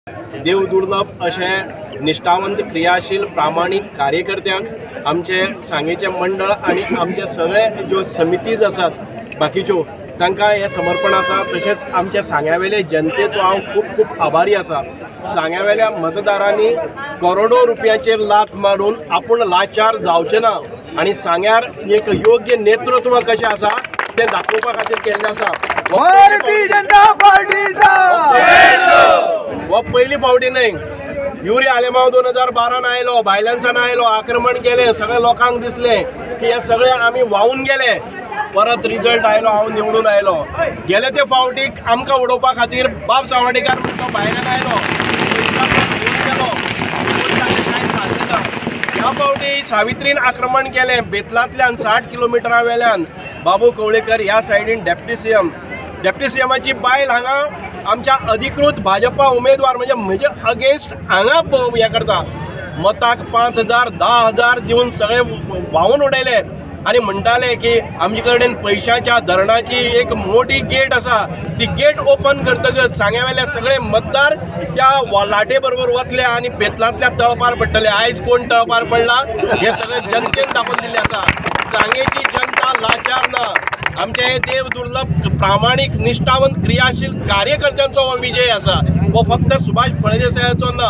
देव दुर्लभ अशे निश्ठावंत, क्रियाशील, प्रामाणीक कार्यकर्त्यांक आमचे सांगेचें मंडळ आनी आमचे सगळे ज्यो समितीज आसात बाकीच्यो, तांकां हें समर्पण आसा. तशेंच आमच्या सांग्यावेले जनतेचो हांव खूब खूब आभारी आसा. सांग्यावेल्या मतदारांनी करोडो रुपयाचेर लात मारून आपूण लाचार जावचें ना आनी सांग्यार एक योग्य नेतृत्व कशें आसा तें दाखोवपा खातीर केल्लें आसा. भारतीय जनता पार्टीचा. हो पयली फावटी न्हय. युरी आलेमाव 2012न आयलो, भायल्यानसान आयलो, आक्रमण केलें, सगळे लोकांक दिसलें की हे सगळे आमी व्हांवून गेले. परत रिजल्ट आयलो, हांव निवडून आयलो. गेले ते फावटीक आमकां उडोवपा खातीर बाब सावर्डेकार म्हणटा भायल्यान आयलो, घेवन गेलो, पूण ताणें कांय सादलें ना. ह्या फावटी सावित्रीन आक्रमण केलें बेतलांतल्यान 60 किलोमिटरा वेल्यान. बाबू कवळेकर ह्या सायडीन डेप्टी सीएम, डेप्टी सीएमाची बायल हांगा आमच्या अधिकृत भाजपा उमेदवार, म्हणजे म्हजे अगेन्स्ट हांगा हें करता. मताक 5,000, 10,000 दिवन सगळे व्हांवून उडयले आनी म्हणटाले की आमचे कडेन पयशाच्या धरणाची एक मोठी गेट आसा, ती गेट ओपन करतकच सांग्यावेले सगळे मतदार त्या लाटे बरोबर वतले आनी बेतलांतल्या तळपार पडटले. आयज कोण तळपार पडला हे सगळे जनतेन दाखोवन दिल्लें आसा. सांगेची जनता लाचार ना. आमचे हे देव दुर्लभ, प्रामाणीक, निश्ठावंत, क्रियाशील कार्यकर्त्यांचो हो विजय आसा. हो फक्त सुभाष फळदेसायाचो ना.